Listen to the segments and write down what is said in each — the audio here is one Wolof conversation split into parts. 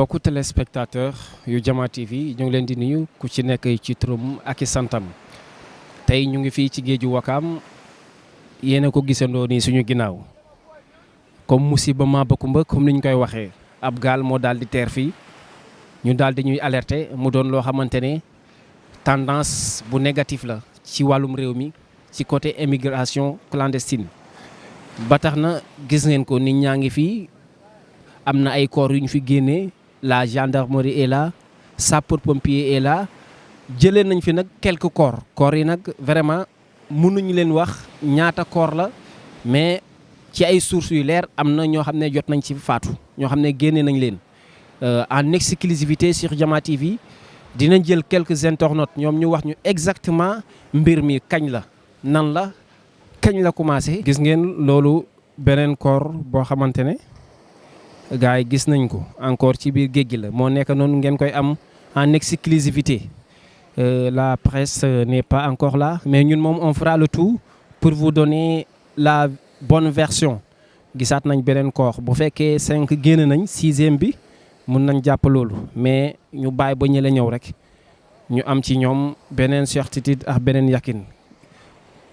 mbokku téléspectateur yu Jama TV ñu ngi leen di nuyu ku ci nekk ci turam ak i santam tey ñu ngi fii ci géeju Wakaam yéen a ko gisandoo nii suñu ginnaaw comme musiba Maba Kumba comme ni ñu koy waxee ab gaal moo daal di teer fii ñu daal di ñuy alerter mu doon loo xamante ne tendance bu négatif la ci wàllum réew mi ci côté émigration clandestine ba tax na gis ngeen ko nit ñaa ngi fii am na ay corps yu ñu fi génnee la gendarmerie est là sapeur pompier est là jëlee nañ fi nag quelques corps yi nag vraiment mënuñu leen wax ñaata corps la mais ci ay sources yu leer am na ñoo xam ne jot nañ ci faatu ñoo xam ne génne nañ leen en exclusivité sur Jama TV dinañ jël quelques internautes ñoom ñu wax ñu exactement mbir mi kañ la nan la kañ la commencé. gis ngeen loolu beneen corps boo xamante ne gars yi gis nañ ko encore ci biir géej gi la moo nekk noonu ngeen koy am en exclusivité la presse n'est pas encore là mais ñun moom on fera le tout pour vous donner la bonne version. gisaat nañ beneen corps bu fekkee 5 génn nañ 6e bi mun nañ jàpp loolu mais ñu bàyyi ba ñële ñëw rek ñu am ci ñoom beneen certitude ak beneen yakin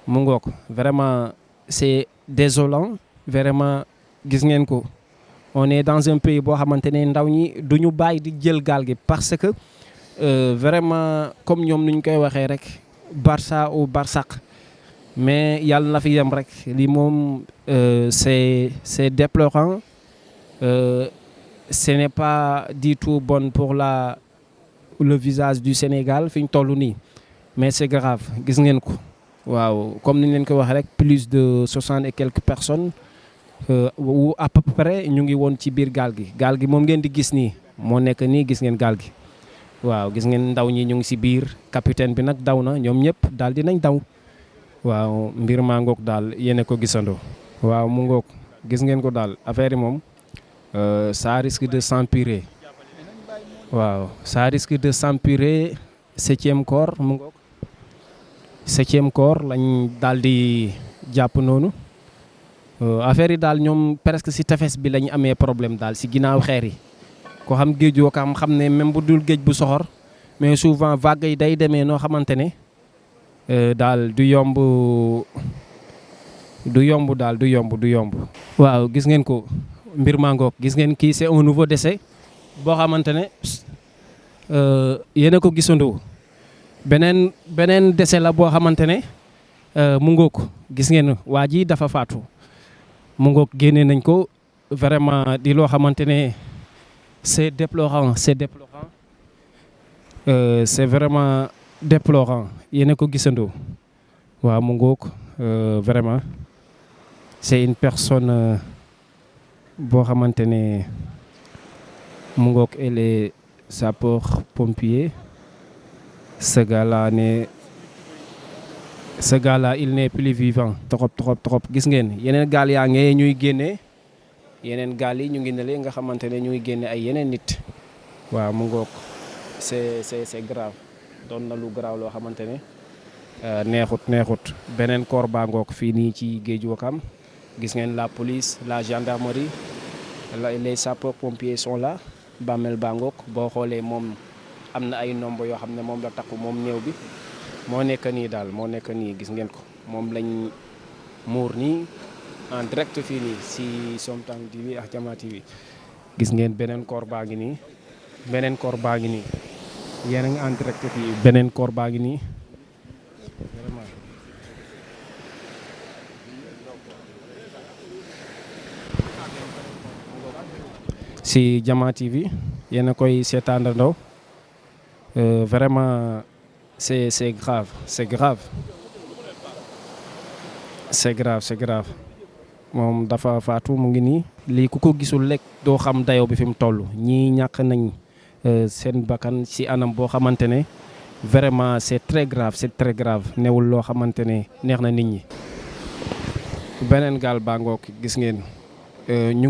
mu ngoog vraiment c'est désolant vraiment gis ngeen ko. On est dans un pays boo xamante ne ndaw ñi du ñu bàyyi di jël gaal gi parce que vraiment comme ñoom nu ñu koy waxee rek Barça ou Barsaq mais yàlla na fi yem rek lii moom c'est déplorant ce n'est pas du tout bon pour le visage du Sénégal fi ñu toll nii mais c'est grave gis ngeen ko waaw comme ni ñu leen ko waxee rek plus de 60 et quelques personnes. Ou à peu près ñu ngi woon ci biir gaal gi moom ngeen di gis nii moo nekk nii gis ngeen gaal gi waaw gis ngeen ndaw ñi ñu ngi ci biir capitaine bi nag daw na ñoom ñëpp daal dinañ daw waaw mbir maa ngoog daal yéen a ko gisandoo. waaw mu ngoog gis ngeen ko daal affaire yi moom ça risque de s'empirer waaw ça risque de s'empirer 7e corps mu ngoog 7e corps lañ daal di jàpp noonu. affaire yi daal ñoom presque ci tefes bi lañu amee problème daal ci ginnaaw xeer yi ko xam géej Wakaam xam ne même bu dul géej bu soxor mais souvent vague yi day demee noo xamante ne daal du yomb daal du yomb. waaw gis ngeen ko mbir maa ngoog gis ngeen kii c'est un nouveau décès boo xamante ne yéen a ko gisandoo beneen décès la boo xamante ne mu ngoog gis ngeen waa ji dafa faatu. mu ngoog génne nañ ko vraiment di loo xamante ne c'est déplorant c'est vraiment déplorant yéen a ko gisandoo waaw mu ngoog vraiment c'est une personne boo xamante ne mu ngoog elle est sapeur pompier ce gars-là il n'est plus vivant. trop gis ngeen yeneen gaal yaa ngi ñuy génne yeneen gaal yi ñu ngi ne nga xamante ne ñuy génne ay yeneen nit waaw mu ngoog c'est grave doon na lu grave loo xamante ne neexut beneen corps baa ngoog fii nii ci géeju Wakaam gis ngeen la police la gendarmerie les sapeurs pompiers sont là bàmmeel baa ngoog boo xoolee moom am na ay nombre yoo xam ne moom la takku moom néew bi. moo nekk nii daal moo nekk nii gis ngeen ko moom lañ muur nii en direct fii nii si Somtang TV ak Jama TV gis ngeen beneen corps baa ngi nii yéen a ngi en direct fii beneen corps baa ngi nii vraiment si Jama TV yéen a koy seetaandandoo vraiment. C'est grave moom dafa faatu mu ngi nii lii ku ko gisul lekk doo xam dayoo bi fi mu toll ñii ñàkk nañ seen bakkan ci anam boo xamante ne vraiment c'est très grave newul loo xamante ne neex na nit ñi. beneen gaal baa ngoog gis ngeen ñu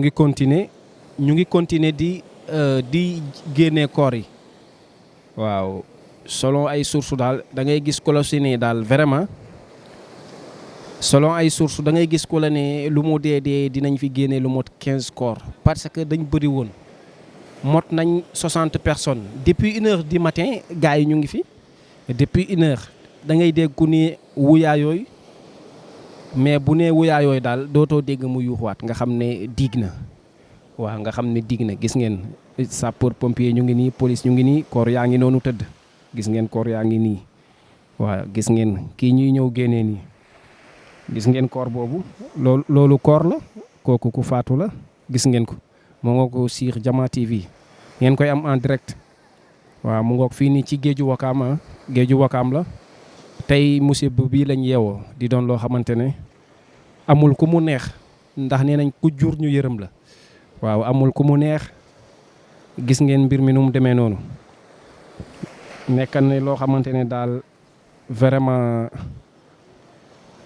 ngi continuer di génne corps yi waaw. selon ay sources daal da ngay gis ko la si ne daal vraiment selon ay sources da ngay gis ko la ne lu mu dee dinañ fi génne lu mot 15 corps parce que dañ bëri woon mot nañ 60 personnes depuis 1 heure du matin gars yi ñu ngi fi depuis 1 heure da ngay dégg ku ni wuyaa yooyu mais bu nee wuyaa yooyu daal dootoo dégg mu yuuxuwaat nga xam ne diig na waaw nga xam ne diig na gis ngeen sapeur pompier ñu ngi nii police ñu ngi nii koor yaa ngi noonu tëdd gis ngeen koor yaa ngi nii waaw gis ngeen kii ñuy ñëw génnee nii gis ngeen koor boobu loolu koor la kooku ku faatu la gis ngeen ko moo nga ko sur Jama TV ngeen koy am en direct waaw mu ngoog fii nii ci géeju Wakaam géeju Wakaam la tey musiba bii lañ yeewoo di doon loo xamante ne amul ku mu neex ndax nee nañ ku jur ñu yërëm la waaw amul ku mu neex gis ngeen mbir mi nu mu demee noonu nekk na loo xamante ne daal vraiment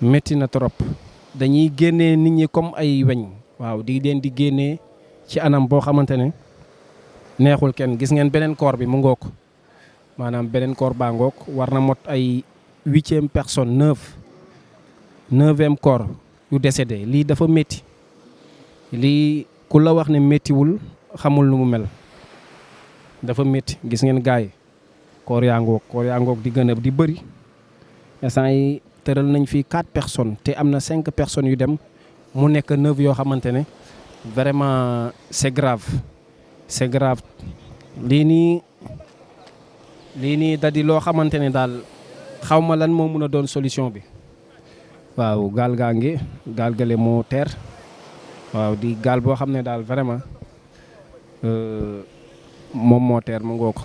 métti na trop dañuy génnee nit ñi comme ay weñ waaw di leen di génnee ci anam boo xamante ne neexul kenn gis ngeen beneen corps bi mu ngoog maanaam beneen corps baa ngoog war na mot ay 8e personne 9e corps yu décédé lii dafa métti lii ku la wax ne méttiwul xamul nu mu mel dafa métti gis ngeen gars yi corps yaa ngoog di gën a di bëri instant yi tëral nañ fi 4 personnes te am na 5 personnes yu dem mu nekk 9 yoo xamante ne vraiment c'est grave lii nii da di loo xamante ne daal xaw ma lan moo mun a doon solution bi waaw gaal gale moo teer waaw di gaal boo xam ne daal vraiment moom moo teer mu ngoo ko